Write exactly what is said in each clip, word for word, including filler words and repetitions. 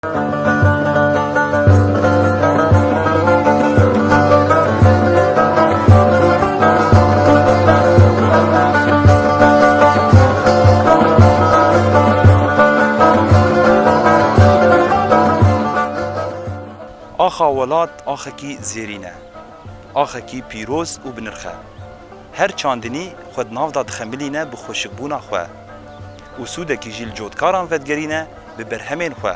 Axa welat axekî zêrîn e. Axekî pîroz û bi nirx e. Her çandinî xwe di nav de dixemilîne bi xweşikbûna xwe û sûdekî jî li cotkaran vedigerîne bi berhemên xwe.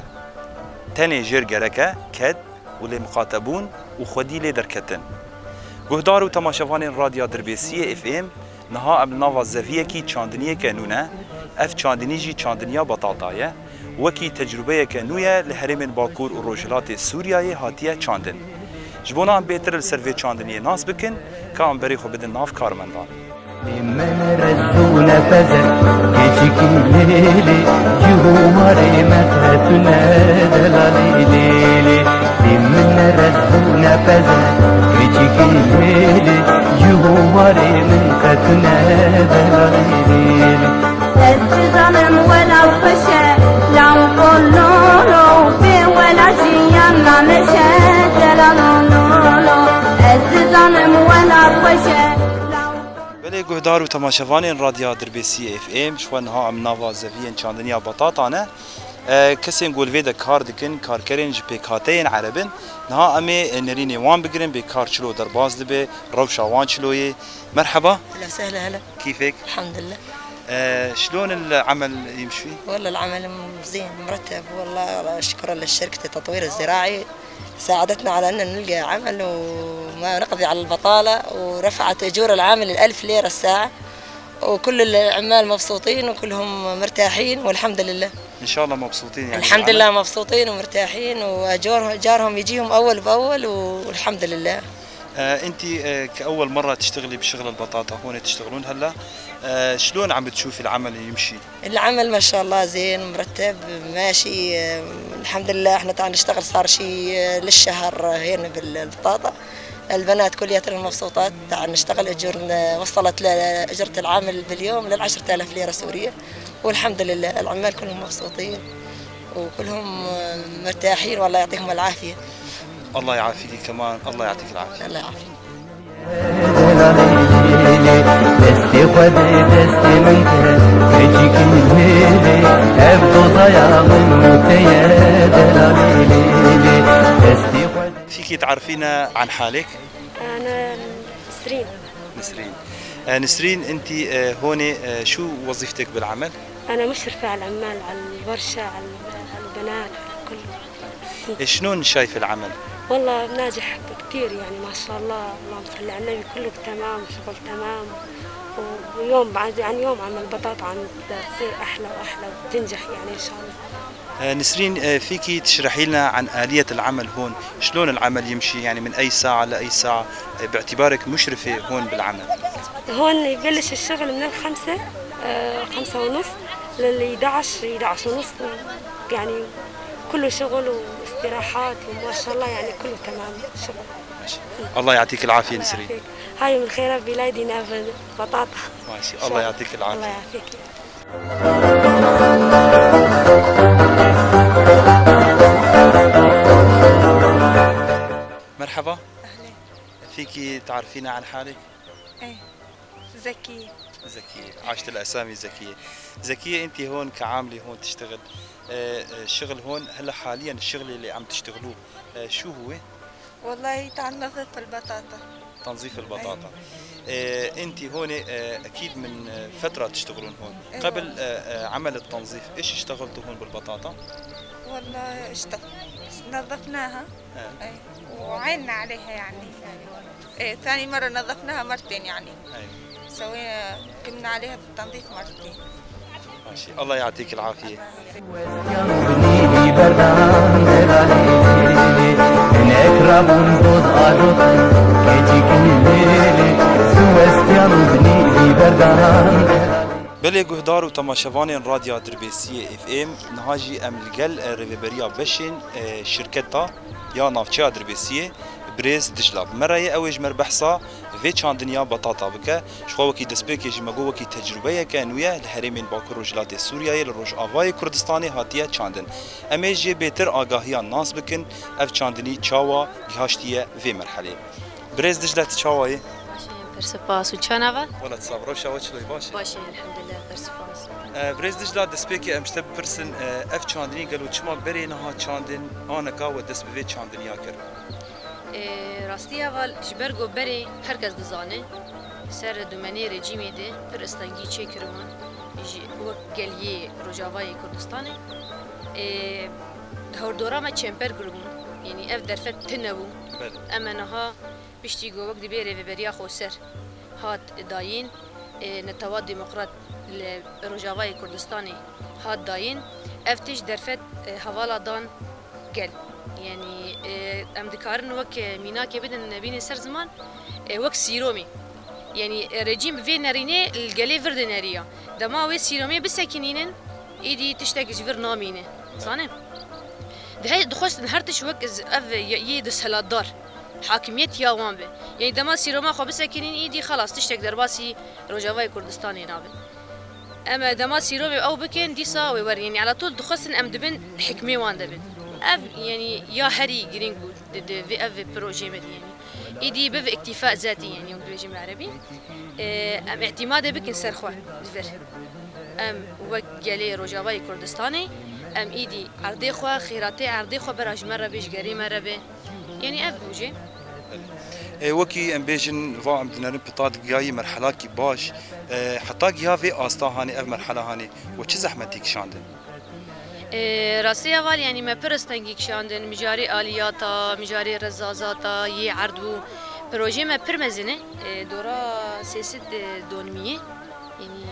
Tenê jêr gerek e ked û lê miqatebûn û xwedî lê derketin. Guhdar û temaşevanên Radya Dirbêsiyê F M, niha em li nava zeviyekî çandiniyeke nû ne. Ev çandinî jî çandiniya betata ye. Wekî tecrûbeyeke nû ye li herêmên Bakur û Rojhilatê Sûriyeyê hatiye çandin. Ji bona em bêtir li ser vê çandiniyê nas bikin, ka em berê xwe bidin nav karmendan. Min rezûne peze keçikî lêlê, cî û warê me qetûne delalê lêlê. Min rezûne peze keçikî lêlê, cî û warê min qetûne delalê lêlê. Ez dizanim wela xweş e, law qololo, bê wela jiyan nameş e, delalo lolo. Ez dizanim wela xweş e, law qololo. Belê guhdar û temaşevanên Radya Dirbêsiyê F M, ji xwe niha em nava zeviyên çandiniya betata ne. E, kesên ku li vê de kar dikin, karkerên ji pêkhateyên ereb in. Niha em ê, e, nerînê wan bigirin, bê kar çilo derbas dibe, rewşa wan çilo ye. Merheba. Hela sehla hela. Kîfek? Elhamdülillah. آه، شلون العمل يمشي؟ والله العمل زين، مرتب، والله شكرا للشركة التطوير الزراعي، ساعدتنا على أن نلقى عمل وما نقضي على البطالة، ورفعت أجور العامل الألف ليرة الساعة، وكل العمال مبسوطين وكلهم مرتاحين والحمد لله. إن شاء الله مبسوطين، يعني، الحمد لله، مبسوطين ومرتاحين، وأجور-، أجارهم يجيهم أول بأول، والحمد لله. آه، انتي، آه، كأول مرة تشتغلي بشغل البطاطا، هون تشتغلون هلا. آه، شلون عم تشوفي العمل يمشي؟ العمل ما شاء الله زين، مرتب، ماشي. آه، الحمد لله، احنا تعال نشتغل صار شي، آه، للشهر هنا بالبطاطا. البنات كلياتهن مبسوطات، تعال نشتغل، أجورنا وصلت ل-، أجرة العامل باليوم للعشرة آلاف ليرة سورية. والحمد لله العمال كلهم مبسوطين وكلهم مرتاحين، والله يعطيهم العافية. الله يعافيكي كمان، الله يعطيك العافية. الله يعافيك. Destê xwe dê destê min kir, keçikî lêlê, ev dozaya min û te ye delalê lêlê. Destê xwe dê. فيكي تعرفينا عن حالك؟ أنا نسرين. نسرين. آه، نسرين، أنت، آه، هون، آه، شو وظيفتك بالعمل؟ أنا مشرفة على العمال، على الورشة، على ال-، على البنات، على كله. إيه، شلون شايفة العمل؟ والله ناجح كتير، يعني، ما شاء الله، اللهم صل على النبي، كله تمام، شغل تمام. ويوم بعد، يعني، يوم عمل بطاطا عم تصير أحلى وأحلى، وبتنجح، يعني، إن شاء الله. آه، نسرين، آه، فيكي تشرحي لنا عن آلية العمل هون؟ شلون العمل يمشي؟ يعني من أي ساعة لأي ساعة؟ آه، باعتبارك مشرفة هون بالعمل. هون يبلش الشغل من الخمسة، آه، خمسة ونص للإحدعش، إحدعش ونص، يعني كله شغل واستراحات وما شاء الله، يعني كله تمام شغل. ماشي. الله يعطيك العافية الله نسرين. يعافيك. هاي من خيرات بلادي نافذ بطاطا. ماشي، الله يعطيك العافية. الله يعافيك. مرحبا. أهلين. فيكي تعرفينا عن حالك؟ إيه. زكية. زكية، عاشت الأسامي زكية. زكية، أنت هون كعاملة هون تشتغل. آه، آه، الشغل هون هلا حاليًا الشغل اللي عم تشتغلوه، آه، شو هو؟ والله تعال نظف البطاطا. تنظيف البطاطا. إيه. آه، أنت هون، آه، أكيد من، آه، فترة تشتغلون هون. إيه قبل، والله. آه، آه، عمل التنظيف، إيش اشتغلتوا هون بالبطاطا؟ والله اشت-، نظفناها. آه. إيه. وعينا عليها يعني. إيه، ثاني مرة نظفناها مرتين يعني. أيوة. سوينا، قمنا عليها بالتنظيف مرتين. ماشي، الله يعطيك العافية. Belê guhdar û temaşevanên Radya Dirbêsiyê F M, niha jî em li gel, e, rêveberiya beşên, e, şirketa ya navçeya Dirbêsiyê, birêz Dijla bi me re ye, ew ê ji me re behsa vê çandiniya batata bike. Ji xwe wekî destpêkê jî me got wekî tecrûbeyeke nû ye li herêmên Bakur Rojhilatê Sûriyeyê, li Rojavayê Kurdistanê hatiye çandin. Em ê jê bêtir agahiyan nas bikin, ev çandinî çawa gihaştiye vê merhelê. Birêz Dicle, tu çawa yî? Baş e, pir spas. Û çawa ne? Wela tu sax, rewşa we çilo ye, baş e? Baş e, elhamdulillah, pir spas. E, Birêz Dicle, destpêkê em ji te bipirsin, e, ev çandinî gelo çima berê niha çandin, aneka we dest bi vê çandiniya kir? E, rastî heval, ji ber ku berê her kes dizane, ser dûmenê rejîmê de pir istengî çêkiribûn ji wek geliyê Rojavayê Kurdistanê. E, hewrdora me çemper kiribûn. Yanî ev derfet tune bû. Belê. Em e niha piştî ku wek dibê rêveberiya xweser hat dayîn, e, Netewa Demokrat li Rojavayê Kurdistanê hat dayîn, ev tişt derfet, e, hevala dan gel. Yanî, e, em dikarin wek, e, mînakê bidin, bînin ser ziman, e, wek sîromî. Yanî, e, rejîm vê nerînê li gelê vir dineriya. Dema wê sîromê bisekinînin, îdî tiştek ji vir namîne. Zanê? Dihe-, dixwestin her tişt wek z-, ev ye-, yê desthilatdar, hakimiyet ya wan be. Yanî dema sîroma xwe bisekinîn, îdî xelas tiştek derbasî Rojavayê Kurdistanê nabe. Em e dema sîromê ew bikin, dîsa wê werin. Yanî elatol dixwestin em dibin hikmê wan de bin. Ev, yanî ya herî girîng bû di, di vê, ev projeyê me de, yanî. Îdî biv îktîfa zetî, yanî wek dibêjin bi erebî. E, em îtîmadê bikin ser xwe li vir. Em wek gelê Rojavayê Kurdistanê, em îdî erdê xwe, xêratê erdê xwe bera ji me re bê, ji gerê me re bê. Yanî ev bû jê. E, wekî em bêjin, va em dinerin pita digihayî merhelakî baş. E, heta giha vê asta hanê, ev merhela hanê, we çi zehmetî kişandin? E, rastî heval, yanî me pir istengî kişandin, mijarê aliyata, mijarê rezazata, yê erd bû. Projê me pir mezin e, e, dora sê sed donmiyê. Yanî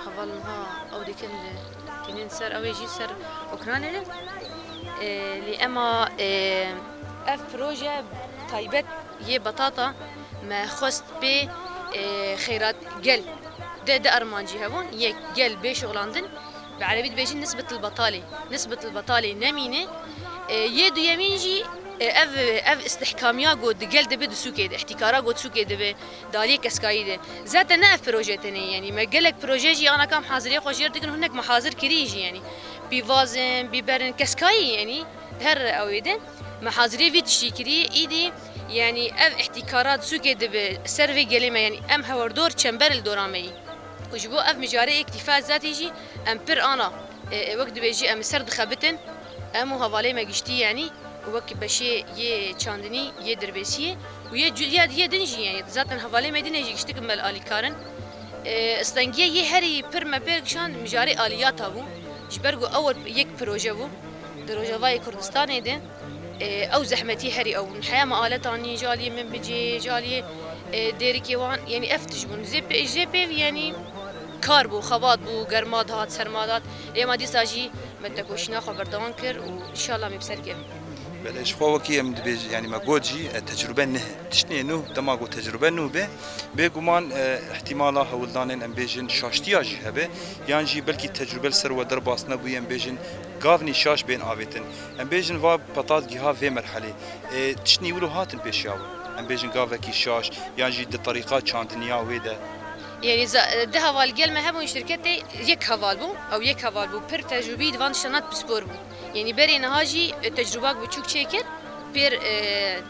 heval niha ew dikin li tînin ser, ew ê jî ser Ukraynê ne. E, lê ema, e, ev proje taybet yê batata me xwest pê, e, xeyrat gel de, de armancî hebûn, yek gel bê şixulandin, bi erebî dibêjin nisbetil betalê, nisbetil betalê nemîne. E, yê duyemîn jî, e, ev, ev istihkamiya ku di gel dibe di sûkê de, îhtîkara ku di sûkê dibe, di aliyê keskayî de. Zaten ne ev proje tenê, yanî me gelek proje jî ana ka em haziriyê xwe jêr dikin, hinek me hazir kirî jî, yanî pîvazin, bîberin, keskayî, yanî her ewê de me haziriyê vî tiştî kirî, îdî, yanî ev îhtîkarat sûkê dibe ser vê gelê me, yanî em hewerdor çember li dora me yî. Û ji bo ev mijarê îktîfa zetî jî em pir ana, e, e, wek dibêjî em li ser dixebitin, em û hevalê me giştî, yanî wek beşê yê çandinî, yê dirbêsiyê û yê cu-, yê, yê din jî, yanî zaten hevalê me dînê jî giştik me li alîkar in. E, istengiyê yê herî pir me pê kişand mijarê aliyata bû. Ji ber ku ew yek proje bû di Rojavayê Kurdistanê de, e, ew zehmetî herî ew bûn. Heya me alet anî, ji aliyê min bicê, ji aliyê, e, dêrikê wan, yanî ev tişt bûn. Zê pê-, zê pêv, yanî kar bû, xebat bû, germa dihat, serma dihat. Lê ema dîsa jî me tekoşîna xwe berdewam kir û înşallah em ê bi ser kevin. Belê, ji xwe wekî em dibêjin, yanî me got jî, e, tecrûbe nû. Tiştê nû, dema ku tecrûbe nû be, bêguman, e, îhtîmala hewldanên, em bêjin, şaştiya jî hebe, yan jî belkî tecrûbe li ser we derbas nebûye, em bêjin, gavnî şaş bên avêtin. Em bêjin, va petat giha vê merhelê. E, tiştî wilo hatin pêşiya we? Em bêjin, gavekî şaş, yan jî di terîqa çandiniya wê de. Yanî za-, du heval gel me hebûn şirketê, yek heval bû, ew yek heval bû, pir tecrûbî di van tiştana pispor bû. Yanî berê niha jî, e, tecrûbak biçûk çêkir, pêr, e,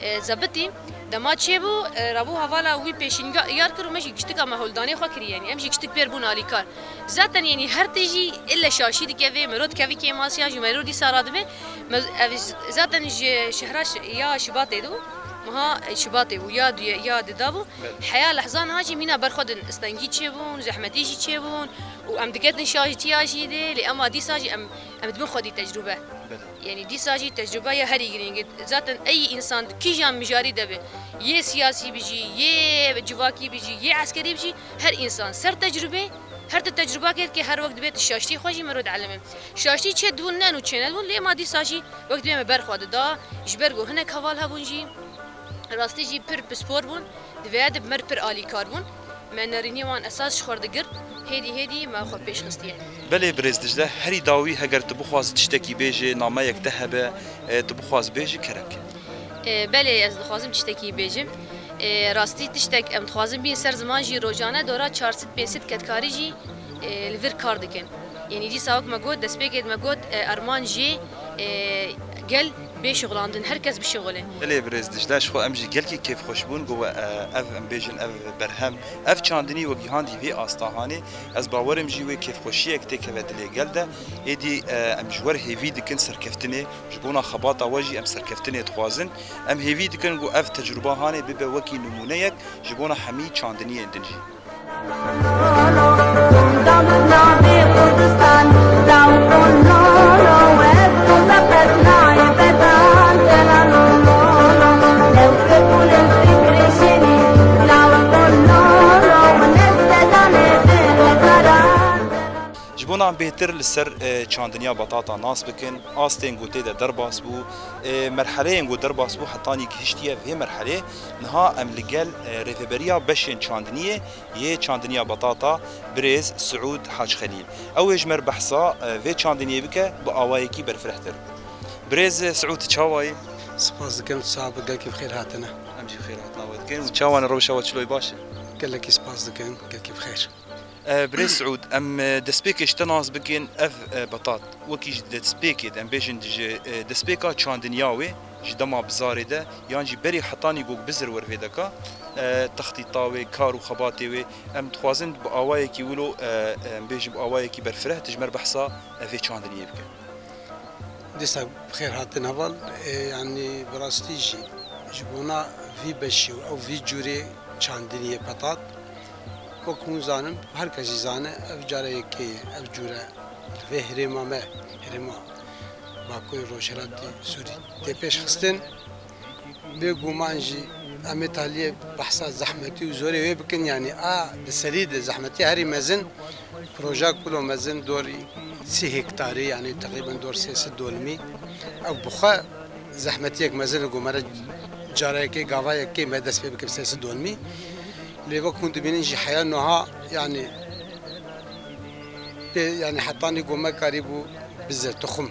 e, zebitî. Dema çêbû, e, rabû hevala wî pêşînga-, yar kir û me jî giştika me hewldanê xwe kirî, yanî em jî giştik pêr bûn alîkar. Zaten yanî her tişt jî îlle şaşî dikeve, mero dikeve kêmasiya jî mero dîsa radibe. Me, ev j-, zaten ji şehra ş-, ya Şibatê de bû, meha Şibatê bû, ya duye-, ya dida bû. Belê. Heya lehza niha jî mîna berxwe din, istengî çêbûn, zehmetî jî çêbûn û em diketin şaştiya jî de, lê ema dîsa jî em, em dibin xwedî tecrûbe. Belê. Yanî dîsa jî tecrûbe ya herî girîng e. Zaten ey însan di kîjan mijarî de be, yê siyasî bijî, yê civakî bijî, yê eskerî bijî, her însan ser tecrûbe, her tu tecrûbakê dike, her wek dibê tu şaştî xwe jî mero dielime. Şaştî çê dibûn ne û çê nedibûn, lê ema dîsa jî wek dibê me berxwe dida, ji ber ku hinek heval hebûn jî, rastî jî pir pispor bûn, di vêya de bi me re pir alîkar bûn. Me nerînê wan esas ji xwe re digir, hêdî hêdî me xwe pêş xistiye. Belê birêz Dicle, herî dawî heger tu bixwazî tiştekî bêjê, nameyek te hebe, e, tu bixwazî bêjî, kerem ke. E, belê, ez dixwazim tiştekî bêjim. E, rastî tiştek em dixwazin bîn ser ziman jî rojane dora çar sed pênc sed kedkarî jî, e, li vir kar dikin. Yanî dîsa wek me got, destpêkê me got, e, armanc jî, e, gel bê şixulandin, her kes bişixule. Belê birêz Dicle, ji xwe em jî gelkî kêfxweş bûn ku we, e, ev, em bêjin, ev berhem, ev çandinî we gihandî vê asta hanê. Ez bawerim jî wê kêfxweşiyek têkeve dilê gel de. Êdî, e, em ji we re hêvî dikin serkeftinê, ji bona xebata we jî em serkeftinê dixwazin. Em hêvî dikin ku ev tecrûba hanê bibe wekî nimûneyek ji bona hemî çandiniyên din jî. Ji bona em bêhtir li ser, e, çandiniya batata nas bikin, astên ku tê de derbas bû, e, merheleyên ku derbas bû hetanî gihiştiye vê merhelê, niha em li gel, e, rêveberiya beşên çandiniyê yê çandiniya batata, birêz Siûd Hac Xelîl. Ew ê ji me re behsa, e, vê çandiniyê bike bi awayekî berfirehtir. Birêz Siûd, çawa yî? Spas dikim, tu sax be, gelkî bi xêr hatine. Em jî xêr hatina we dikin. Û çawa ne, rewşa we çilo ye, baş e? Gelekî spas dikim, gelkî bi xêr. E, birêz Siûd, em, e, destpêkê ji te nas bikin, ev, e, betat, wekî ji destpêkê de, em bêjin ji, e, destpêka çandiniya wê, ji dema bizarê de, yan jî berî hetanî ku bizir wer vê deka, e, textîta wê, kar û xebatê wê, em dixwazin bi awayekî wilo, e, e, em bêjin bi awayekî berfireh, tu ji me re behsa, e, vê çandiniyê bike. Dîsa bi xêr hatin heval. E, yanî bi rastî jî ji bona vî beşî û ew vî cûrê çandiniyê petat, wek hûn zanin, her kes jî zane, ev cara yekê ye, ev cûre li vê herêma me, herêma Bakurê Rojhilatê Sûrî tê pêş xistin. Bêguman jî em ê taliyê behsa zehmetî û zorê wê bikin, yanî a di serî de zehmetiya herî mezin, proja kulo mezin dorî sî hektarî, yanî teqrîben dor sê sed dolimî. Ew bi xwe zehmetiyek mezin e ku me re cara yekê, gava yekê me dest pê bikin sê sed dolimî. Lê wek hûn dibînin jî heya niha, yanî pê, yanî hetanî ku me karîbû bizir, tuxum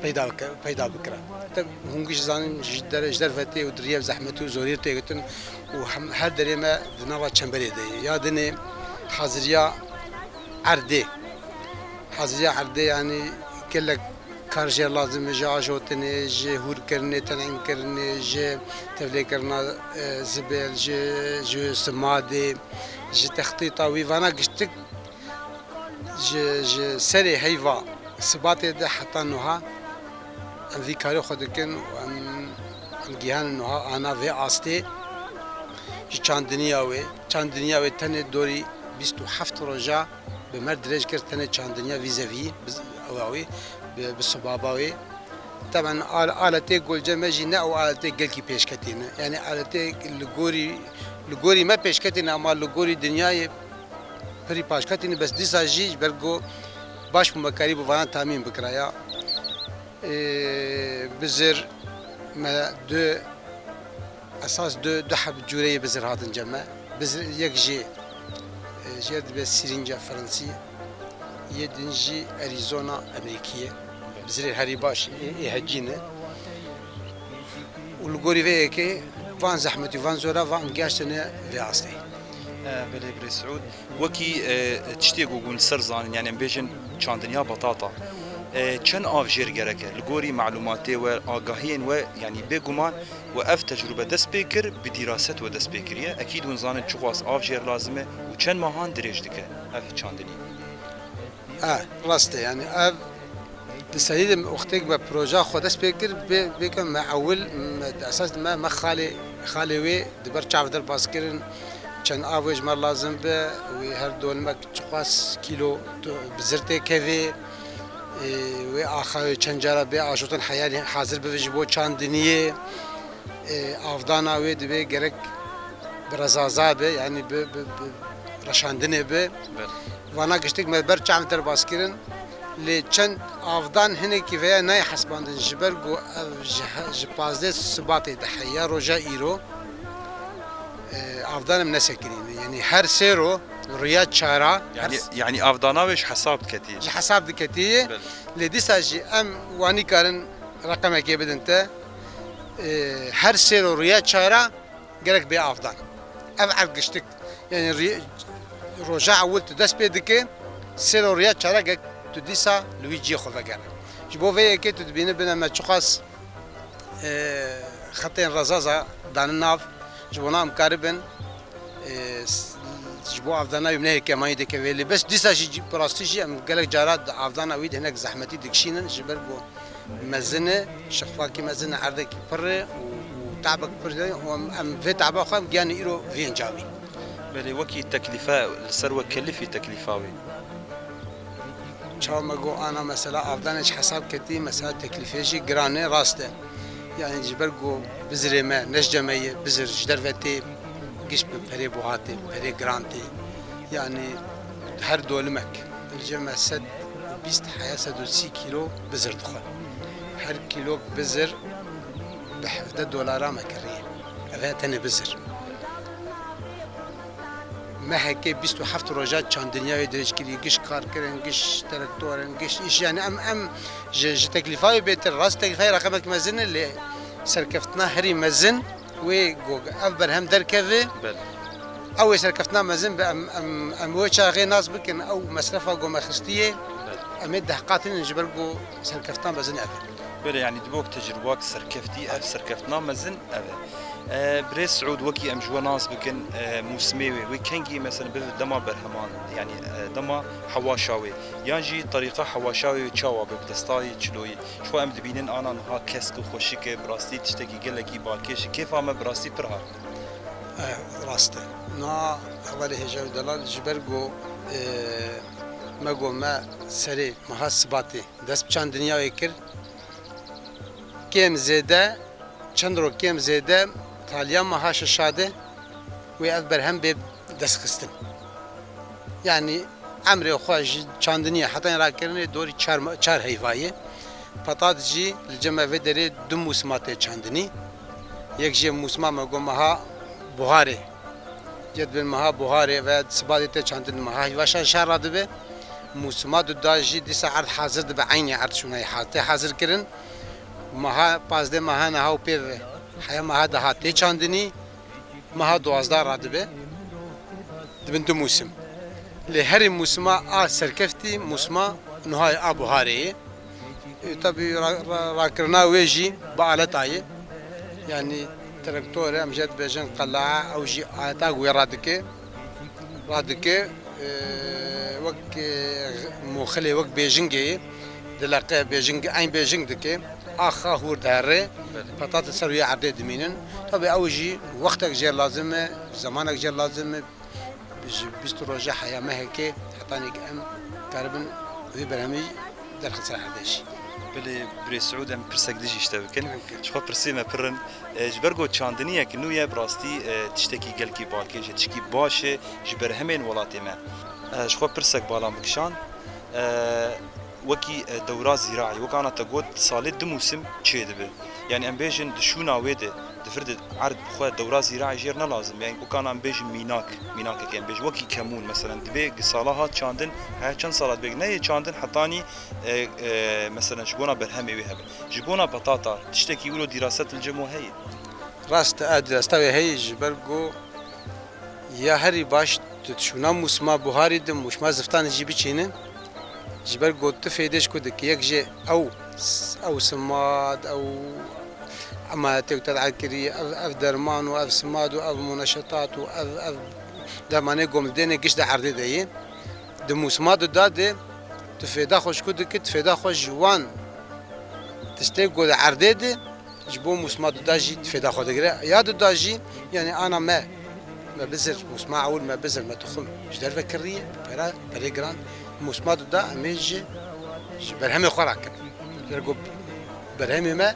peyda bike-, peyda bikira. Te hûn giş zanin ji der-, ji dervetê û di riyê zehmetî û zorî tê girtin û hem, her derê me di nava çemberê de ye. Ya dinê haziriya erdê. Haziriya erdê, yanî gelek kar jê lazim e, ji ajotinê, ji hûrkirinê, tenîmkirinê, ji tevlêkirina, e, zibêl, ji, ji simadê, ji textîta wî, vana giştik ji, ji serê heyva sibatê de heta nuha em vî karê xwe dikin û em, em gihanin nuha ana vê astê. Ji çandiniya wê, çandiniya wê tenê dorî bîst û heft roja bi me dirêj kir, tenê çandiniya vîzevî, bi, ewa wê, bi, bi sibaba wê. Teben al-, aletê golce me jî ne ew aletê gelkî pêşketî ne. Yanî aletê li gorî, li gorî me pêşketî ne, ama li gorî dinyayê pirî paşketî ne, bes dîsa jî ji ber ku baş bû me karî bû vana tamîn bikira ya. Ê, bizir me du esas du, du heb cûreyê bizir hatin cem me. Bizir yek jî, e, jê dibe sîrînca Fransî, yê din jî Arizona Amerîkî ye. Bizirê herî baş ê, ê hecî ne. Û li gorî vê yekê van zehmetî, van zora, van gihaştine vê astê. E, belê birê Siûd. Wekî, e, tiştê ku hûn li ser zanin, yanî em bêjin çandiniya batata, e, çend av jêr gerek e? Li gorî malûmatê we, agahiyên we, yanî bêguman we ev tecrûbe dest pê kir, bi dîraset we dest pê kiriye. Ekîd hûn zanin çiqas av jêr lazim e û çend mehan dirêj dike ev çandinî? E, rast e, yanî ev di serî de wextê ku me proja xwe dest pê kir, bê, bê ku me ewil, me, esas me, me xalê, xalê wê di ber çav derbas kirin, çend av wê ji me lazim be, wê her dolimek çiqas kîlo tu-, bizir tê kevê, ê, wê axa wê çend cara bê ajotin heyalî hazir bibe ji bo çandiniyê, ê, avdana wê divê gerek bi rezaza be, yanî bi, bi, bi reşandinê be. Belê. Vana giştik me ber çav derbas kirin. Lê çend avdan hinekî veya nayê hesibandin, ji ber ku ev ji he-, ji pazdeh sibatê de heya roja îro, e, avdan em nesekinîne. Yanî her sêro riya çara, her Yanî, s- yanî avdana wê ji hesab diketî. Ji hesab diketî. Belê. Lê dîsa jî em wanî karin reqemekê bidin te. E, her sêro riya çara Gerek bê avdan. Ev erd giştik. Yani rî-, roja ewil tu dest pê dike, sê roj rîya çaregek tu dîsa li wî cihê xwe vegere. Ji bo vê yekê tu dibîne bine me çiqas, e, xetên rezaza dane nav, ji bona em karibin, e, s-, ji bo avdana wî nehêke mayî dike vê lê. Bes dîsa jî bi rastî jî em gelek cara di avdana wî de hinek zehmetî dikişînin, ji ber ku mezin e, şixfakî mezin e, erdekî pir e û, û tabek pir e û em, em vê taba xwe em giyanî îro vî encamî. Belê, wekî teklîfe, li ser we kelifî teklîfa wî? Çawa me got, ana mesela avdanê ji hesab ketî, mesela teklîfê jî giran e, rast e. Yani ji ber ku bizirê me, ne ji cem me ye, bizir ji derve tê, giş bi perê buha tê, perê giran tê. Yani her dolimek li cem me sed û bîst heya sed û sî kîlo bizir dixwe. Her kîlok bizir bi hevdeh dolara me kiriye. Ev e tenê bizir. Mehekê bîst û heft roja çandiniya wê dirêj kirî, giş kar kirin, giş traktor in, giş îş, yani em, em ji, ji teklîfa wê bêtir, rast teklîfa wê reqemek mezin e, lê serkeftina herî mezin wê ku ev berhem derkeve, Belê. Ew ê serkeftina mezin be, em, em, em wê çaxê nas bikin, ew mesrefa ku me xistiye, Belê. Em ê dehqatînin ji ber ku serkeftina mezin ev e. Belê, yani di bo tecrubak serkeftî, ev serkeftina mezin ev e. E, Birêz Siûd, wekî em ji we nas bikin, e, mûsimê wê, wê kengî mesela bibe dema berheman, yani, e, dema hewaşa wê, yan jî terîqa hewaşa wê çawa be, bi destayê çiloyî? Ji xwe em dibînin ana niha kesk û xweşik e, bi rastî tiştekî gelekî balkêş e, kêfa me bi rastî pir hat. E, rast e. Niha hevalê hêja û delal ji ber ku, e, me got me serê meha Sibatê dest bi çandiniya wê kir. Kêm zêde, çend roj kêm zêde taliya meha şeşa de wê ev berhem bê destxistin. Yani emrê xwe ji çandiniyê heta rakirinê dorî çar me-, çar heyva ye. Petat jî li cem me vê derê du mûsima tê çandinî. Yek jê mûsima me got meha buharê. Yê dibên meha buharê ve Sibatê tê çandin, meha heyva şeşa radibe. Mûsima duda jî dîsa erd hazir dibe, eynî erd şûnayê ha-, tê hazir kirin. Meha pazdeh meha niha û pê ve heya meha deha tê çandinî. Meha duwazdeh radibe, dibin du mûsim. Lê herî mûsima a serkeftî, mûsima nuha ye, a buharê ye. E, tabî ra-, ra-, rakirina wê jî bi aleta ye. Yanî traktor e, em jê dibêjin qelae, ew jî aleta ku wê radike. Radike, e, wek, e, moxilê, wek bêjingê ye. Dileqe bêjing, eyn bêjing dike. Axa hûr dihere, Belê. Petatin ser wî erdê dimînin. Tabî ew jî wextek jê lazim e, zemanek jê lazim e. Ji bîst roja heya mehekê hetanî em karibin wî berhemî derxin ser erdê jî. Belê, Birêz Siûd, em pirsek dijî ji te bikin. Ji xwe pirsê me pir in. E, ji ber ku çandiniyek nû ye, bi rastî, e, tiştekî gelkî balkêş e, tişkî baş e ji berhemên welatê me. E, ji xwe pirsek bala min kişand. E, wekî, e, dewra zîraî, wek ana te got, salê du mûsim çêdibe. Yani em bêjin di şûna wê de, di vir de erd bi xwe dewra zîraî jê re ne lazim. Yani wek ana em bêjin mînak, mînakekê em bêjin. Wekî kemûn, meselen, divê gi sala hat çandin, heya çend sala divê neyê çandin, hetanî, e, e, meselen, ji bona berhemê wê hebe. Ji bona petata, tiştekî wilo dîraset li cem we heye? Rast e, dîrasta wê heye, ji ber ku ya herî baş tu şûna mûsima buharî de, mûsima ziftanê jî biçînin. Ji ber ku tu fêdê ji ku dikî, yek jê ew, ew simad, ew emanetê ku te dihekirî, ev, ev derman û ev simad û ev muneşetat û ev, ev dermanê ku em dêne giş di erdê de yê. Di mûsima duda de tu fêda xwe ji ku dikî, tu fêda xwe ji wan tiştê ku di erdê de, ji bo mûsima duda jî fêda xwe digire. Ya duda jî, yani ana me, me bizir, mûsima ewil me bizir, me tuxum ji derve kiriye, pera, perê giran. Mûsima duda em ê ji, ji berhemê xwe rakin. Ji ber ku berhemê me,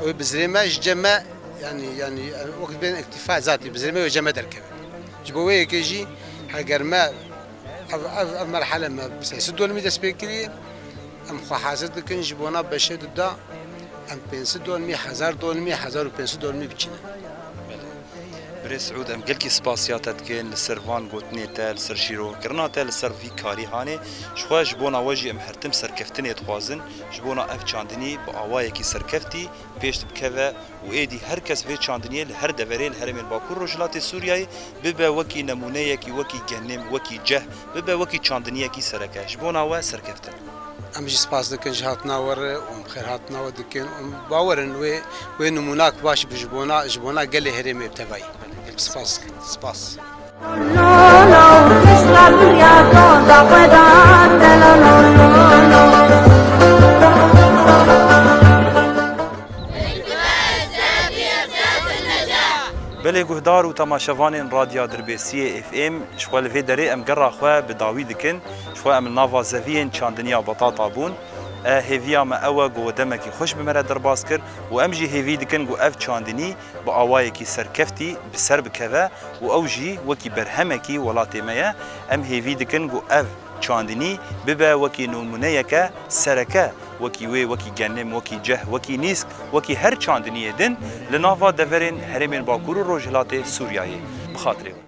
ew ê bizirê me, ji cem me, yani, yani, wek bên îktîfa zatî, bizirê me wê cem me derkeve. Ji bo wê yekê jî, heger me ev, ev, ev merhele me bi sê sed dolmî dest pê kiriye, em xwe hazir dikin ji bona beşê duda, em pênc sed dolmî, hezar dolmî, hezar û pênc sed dolmî biçînin. Belê. Rê Siûd, em gelkî spasiya te dikin li ser van gotinê te, li ser şîrovekirina te, li ser vî karî hanê. Ji xwe ji bona we jî em her tim serkeftinê dixwazin. Ji bona ev çandinî bi awayekî serkeftî pêş bikeve û êdî her kes vê çandiniyê li her deverê li herêmên Bakur Rojhilatê Sûriyeyê bibe wekî nemûneyekî, wekî genim, wekî ceh, bibe wekî çandiniyekî sereke. Ji bona we serkeftin. Em jî spas dikin ji hatina we re û em xêrhatina we dikin û em bawer in wê, wê nimûnak baş bi ji bona, ji bona gelê herêmê bi tevayî. Spas dikin. Spas. Belê guhdar û temaşevanên Radya Dirbêsiyê F M, ji xwe li vê derê em gera xwe bi dawî dikin. Ji xwe em li nava zeviyên çandiniya Batata bûn. E, hêviya me ew e ku we demekî xweş bi me re derbas kir û em jî hêvî dikin ku ev çandinî bi awayekî serkeftî bi ser bikeve û ew jî wekî berhemekî welatê me ye. Em hêvî dikin ku ev çandinî bibe wekî nimûneyeke sereke, wekî wê, wekî genim, wekî ceh, wekî nîsk, wekî her çandiniyê din li nava deverên herêmên Bakur û Rojhilatê Sûriyeyê. Bi xatirê we.